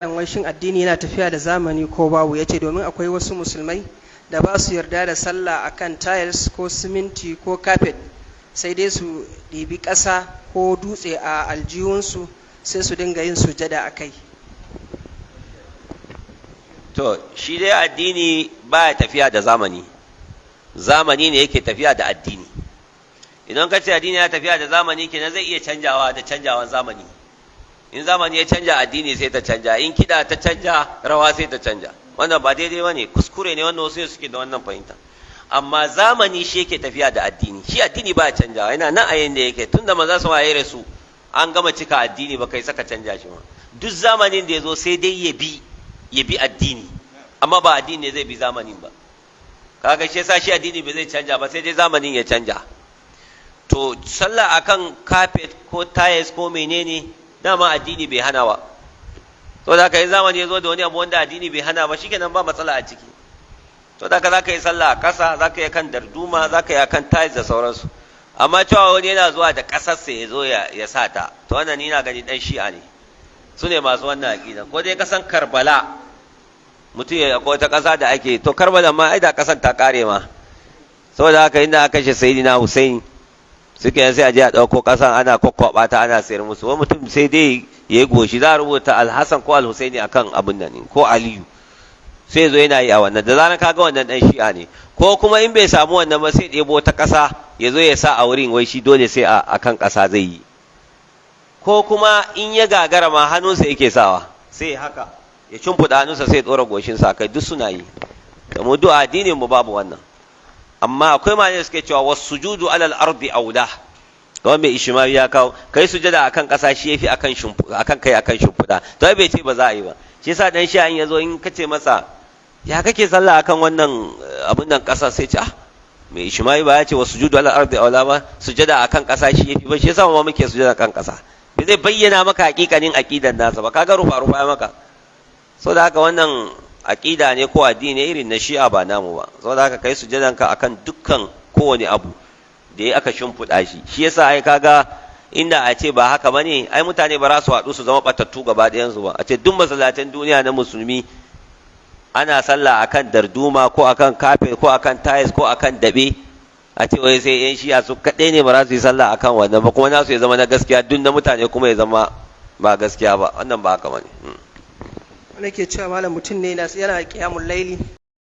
Wai shin addini yana tafiya da zamani ko babu? Yace domin akwai wasu Musulmai da ba su yarda da sallah akan tiles ko siminti ko carpet, sai dai su ɗibi ƙasa ko dutse a aljihunsu, sai su dinga yin sujada a kai. To, shi dai addini baya tafiya da zamani, zamani ne yake tafiya da addini. Idan ka ce addini ya tafiya da zamani, kenan zai iya canjawa da canjawan zamani. In zamani ya canja, addini sai ta canja. In kiɗa ta canja, rawa sai ta canja. Wannan ba daidai ba ne, kuskure ne wannan. Wasu suke da wannan fahimta, amma zamani shi yake tafiya da addini. Shi addini ba canjawa, yana nan a yanda yake. Tunda maza su waye rasu, an gama cika addini, ba kai saka canja shi ma. Duk zamanin da ya zo, sai dai ya bi addini, amma ba addini ne zai bi zamanin ba. Kaga shi yasa shi addini bai zai canja ba, sai dai zamanin ya canja. To, sallah akan carpet ko tiles ko menene, dama addini bai hana ba. To da yi zamani ya zo da wani abu wanda addini bai hana ba, shikenan, ba matsala a ciki. To da ka za ka yi sallah a ƙasa, za ka yi kan darduma, za ka yi akan tiles da sauransu. Amma cewa wani yana zuwa da ƙasarsa ya zo ya sa ta, to wannan ni na gani ɗan Shi'a ne, su ne masu wannan aƙida. Ko dai ƙasan Karbala, mutum ya ko ta ƙasa da ake, to Karbala ma ai da ƙasan ta ƙare ma. Saboda haka inda aka kashe Sayyidina Hussein suke, sai a je a ɗauko ƙasan, ana kwakwaɓa ta, ana sayar musu. Wani mutum sai dai ya yi goshi, za a rubuta Alhassan ko Alhusaini akan abin nan, ko Aliyu, sai zo yana yi a wannan. Da zarar kaga wannan, ɗan Shi'a ne. Ko kuma in bai samu wannan ba, sai ɗebo ta ƙasa ya zo ya sa a wurin, wai shi dole sai a kan ƙasa zai yi. Ko kuma in ya gagara ma, hannunsa yake sawa, sai haka ya shimfiɗa hannunsa, sai ya ɗora goshinsa kai. Duk suna yi. Da mu duk addinin mu babu wannan. Amma akwai malamai suke cewa والسجود على الأرض أولى. Kamar mai Ishmawi ya kawo, kai sujada akan ƙasa shi yafi akan akan kai akan shimfiɗa. To ai bai ce ba za a yi ba. Shi yasa dan shi an yazo, in kace masa, "Ya kake sallah akan wannan abun nan, ƙasa?" sai ce, "Ah, mai Ishmawi ba ya ce والسجود على الأرض أولى ba, sujada akan ƙasa shi yafi ba? Shi yasa ma muke sujada kan ƙasa." Bai zai bayyana maka hakikanin aqidan nasa ba. Kaga rufa rufa maka. So da haka wannan aqida ne ko addini irin na Shi'a, ba namu ba. Saboda haka kai sujadanka akan dukkan kowane abu da ya aka shimfiɗa shi. Shi yasa ai kaga inda a ce ba haka bane, ai mutane ba za su haɗu su zama ɓatattu gaba ɗayansu ba. A ce duk masallatan duniya na Musulmi ana sallah akan darduma ko akan carpet ko akan tiles ko akan daɓe, a ce wai sai yan Shi'a su kaɗai ne ba za su yi sallah akan wannan ba, kuma nasu ya zama na gaskiya, duk na mutane kuma ya zama ba gaskiya ba, wannan ba haka bane. Wanda ke cewa, malam, mutum ne yana ƙiyamun laili.